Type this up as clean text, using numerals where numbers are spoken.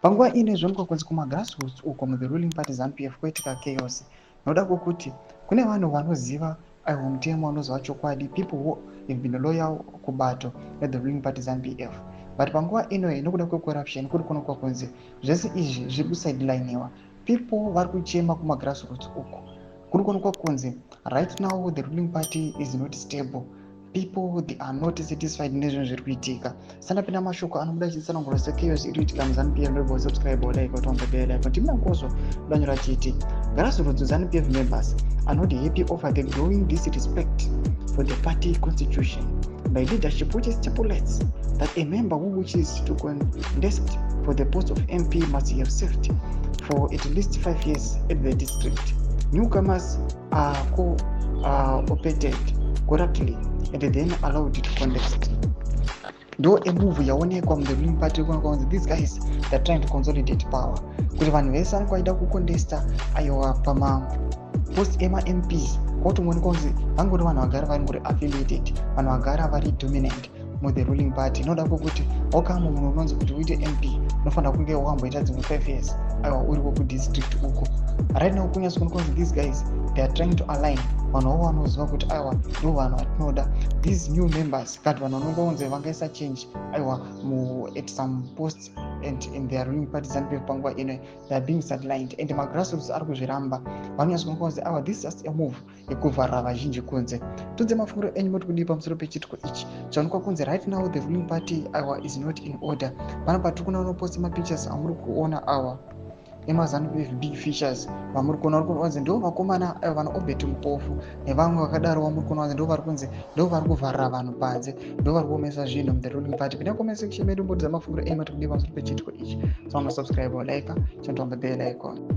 Panguva ino zvinoonekwa kunzi kumagrassroots uko muthe ruling party ZANU-PF kwoitika chaos, noda kwokuti kune vanhu vanoziva aiwa mutemo, vanoziva chokwadi, people who have been loyal kubato rethe ruling party ZANU-PF, but panguva ino nokuda kwecorruption kuri kuonekwa kunzi zvese izvi zviri kusideliniwa. People vari kuchema kumagrassroots uko. Kuri kuonekwa kunzi right now the ruling party is not stable. People, they are not satisfied nezvinhu zviri kuitika. Sandapinda mashoko anobuda achitsanangura sechaos iri kuitika muZANU-PF, ndobva subscribe, like, turn on the bell icon. Timunangozo danyora chiti grassroots ZANU-PF members are not happy over the growing disrespect for the party constitution by leadership, which stipulates that a member who wishes to contest for the post of MP must have served for at least 5 years at the district. Newcomers are co-opted corruptly and then allowed to contest. Ndo emove yaonekwa muthe ruling party. Kuonekwa kunzi these guys, they're trying to consolidate power, kuti vanhu vese vanenge vaida kucontesta aiwa pamapost emaMPs, kwakutongoonekwa kunzi vangori vanhu vagara vari affiliated, vanhu vagara vari dominant muthe ruling party, inoda kwokuti wakamo munhu unonzi kuti uite MP unofanira kunge wakamboita dzimwe 5 years aiwa uriko kudistrict uko. Right now kunyatso kuonekwa kunzi these guys, they are trying to align vanhu vavo vanoziva kuti aiwa ndo vanhu vatinoda, these new members, kana vanhu vanonga kunzi vangaisa change aiwa at some posts and in their ruling party ZANU-PF. Panguva ino they are being sidelined and magrassroots ari kuzviramba. Vanonyatso kuonekwa kunzi aiwa this is just a move yekuvharira vazhinji kunze. Tudze mafungiro enyu, moti kudii pamusoro pechitiko ichi chaonekwa kunzi right now the ruling party aiwa is not in order? Panapa tiri kuona unoposta mapictures amuri kuona awa emaZANU-PF big fishers vamuri kuona vari kunzi ndo vakomana vana Obert Mpofu nevamwe vakadaro, vamuri kuona vanzi ndo vari kunzi ndo vari kuvharira vanhu panze, ndo vari kuomesa zvinhu muthe ruling party. Pinda comment section medu, mbotidza mafungiro enyu, mati kudii pamusoro pechitiko ichi. So subscribe, like, turn on the bell icon.